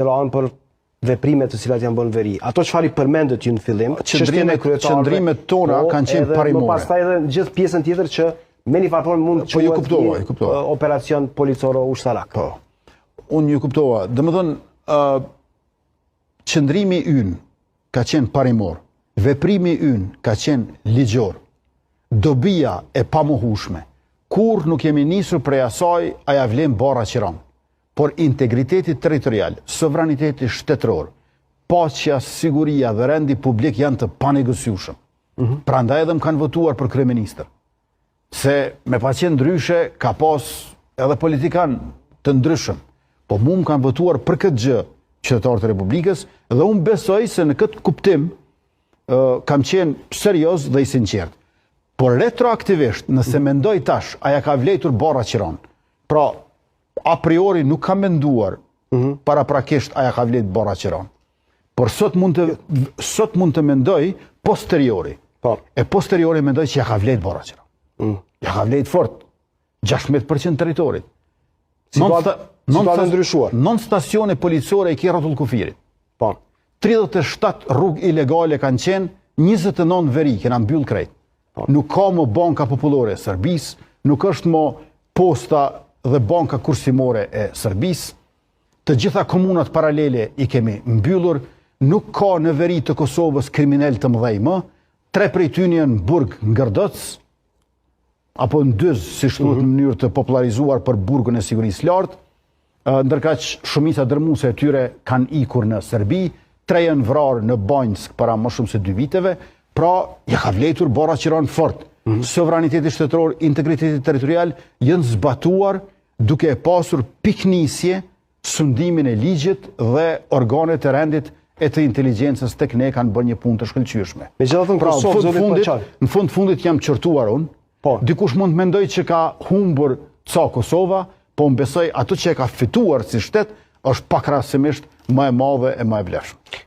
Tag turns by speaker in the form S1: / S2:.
S1: ranë për veprimet të cilat janë bërë në veri. Ato çfarë i përmendët ju në fillim, çështjen e kryetarëve,
S2: qëndrimet tona po, kanë qenë parimore.
S1: Më pastaj edhe gjithë pjesën tjetër që me një farë forme mund
S2: të po, ju kuptova, ju kuptova.
S1: operacion policoro ushtarak.
S2: Po. Unë ju kuptova. Domethënë, ë qëndrimi ynë ka qenë parimor. Veprimi ynë ka qenë ligjor. Dobia e pamohueshme. Kurrë nuk jemi nisur prej asaj a ja vlen barra qiranë. Por integriteti territorial, sovraniteti shtetëror, paqja, siguria dhe rendi publik janë të panegociueshëm. Mm -hmm. Prandaj edhe më kanë votuar për kryeministër. Se me pa qenë ndryshe, ka pas edhe politikanë të ndryshëm. Po mu më kanë votuar për këtë gjë qytetarët e Republikës dhe unë besoj se në këtë kuptim kam qenë serioz dhe i sinqertë. Por retroaktivisht, nëse mm -hmm. mendoj tash, a ja ka vlejtur barra qiranë? Pra, a priori nuk kam menduar mm -hmm. paraprakisht a ja ka vlejt barra qiranë. Por sot mund të sot mund të mendoj posteriori.
S1: Po.
S2: E posteriori mendoj që ja ka vlejt barra qiranë.
S1: Mm.
S2: Ja ka vlejt fort. 16% territorit.
S1: Situata situata ndryshuar.
S2: Nëntë stacione policore i ke rrotull kufirit.
S1: Po.
S2: 37 rrugë ilegale kanë qenë, 29 veri, kena mbyll krejt.
S1: Po.
S2: Nuk ka më banka popullore e Serbisë, nuk është më posta dhe banka kursimore e Serbisë. Të gjitha komunat paralele i kemi mbyllur, nuk ka në veri të Kosovës kriminel të mëdhej më, tre prej tyne janë në burg në Gërdoc, apo në Dyz, siç thuhet në mhm. mënyrë të popullarizuar për burgun e sigurisë lartë, ndërkaq shumica dërmuese e tyre kanë ikur në Serbi, tre janë vrarë në Banjskë para më shumë se dy viteve, pra ja ka vlejtur barra qiranë fort. Mm -hmm. Sovraniteti shtetëror, integriteti territorial janë zbatuar duke e pasur pikënisje sundimin e ligjit dhe organet e rendit e të inteligjencës tek ne kanë bërë një punë të
S1: shkëlqyeshme. Megjithatë në
S2: pra,
S1: Kosovë, zoti
S2: fundit, në fund fundit jam qortuar unë.
S1: Po.
S2: Dikush mund të mendojë që ka humbur ca Kosova, po unë besoj ato që e ka fituar si shtet është pakrahasimisht më e madhe e më e vlefshme.